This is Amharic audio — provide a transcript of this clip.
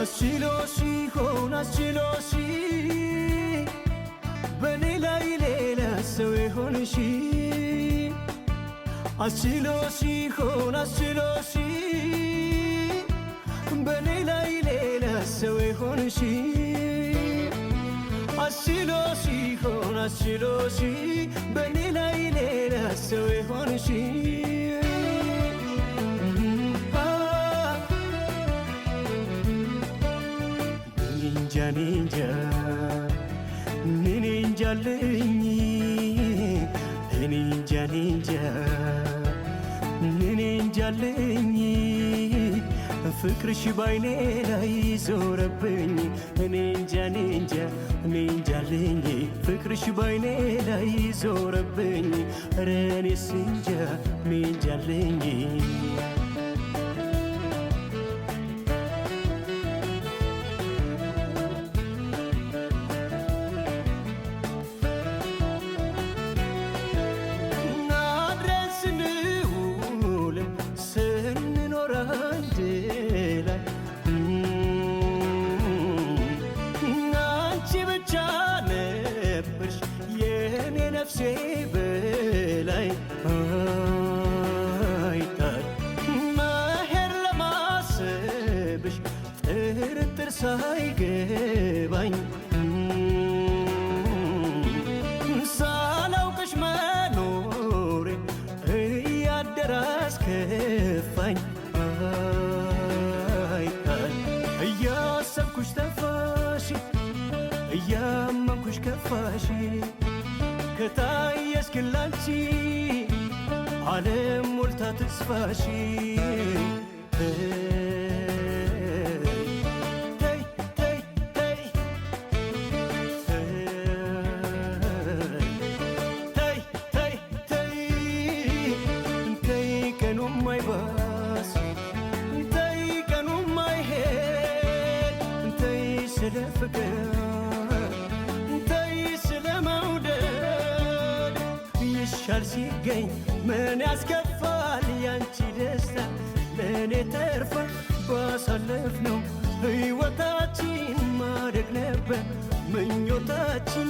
አስችሎሽ ይሆን አስችሎሽ በኔ ላይ ሌላ ሰው የሆንሽ? አስችሎሽ ይሆን አስችሎሽ በኔ ላይ ሌላ ሰው የሆንሽ? አስችሎሽ ይሆን አስችሎሽ በኔ ላይ ሌላ ሰው የሆንሽ? እኔንጃ እኔንጃ እኔንጃልኝ እኔንጃ እኔንጃ እኔንጃልኝ ፍቅርሽ ባይኔ ላይ ዞረብኝ። እኔንጃ እኔንጃ እኔንጃልኝ ፍቅርሽ ባይኔ ላይ ዞረብኝ። ኧረ እኔስ እንጃ እኔንጃልኝ። አድረን ስንውልም ስንኖር አንድ ላይ አንቺ ብቻ ነበርሽ የኔ ነፍሴ በላይ። አይጣል መሄድ ለማሰብሽ ጥርጥር ሳይገባኝ ሳላውቅሽ መኖሬ እያደረ አስከፋኝ። አይጣል እያሰብኩሽ ተፋሽ እያመንኩሽ ከፋሽ ከታየሽ ግን ላንቺ ዓለም ሞልታ ተስፋሽ። ተይ ተይ ተይ ተይ ተይ ተይ ተይ ቀኑም አይባስ ተይ ቀኑም አይሄድ ተይ ስለ ፍቅር ተይ ስለ መውደድ ይሻል ሲገኝ ምን ያስከፋል? ያንቺ ደስታ ለእኔ ተርፋ ባሳለፍነው ሕይወታችን ማደግ ነበር ምኞታችን።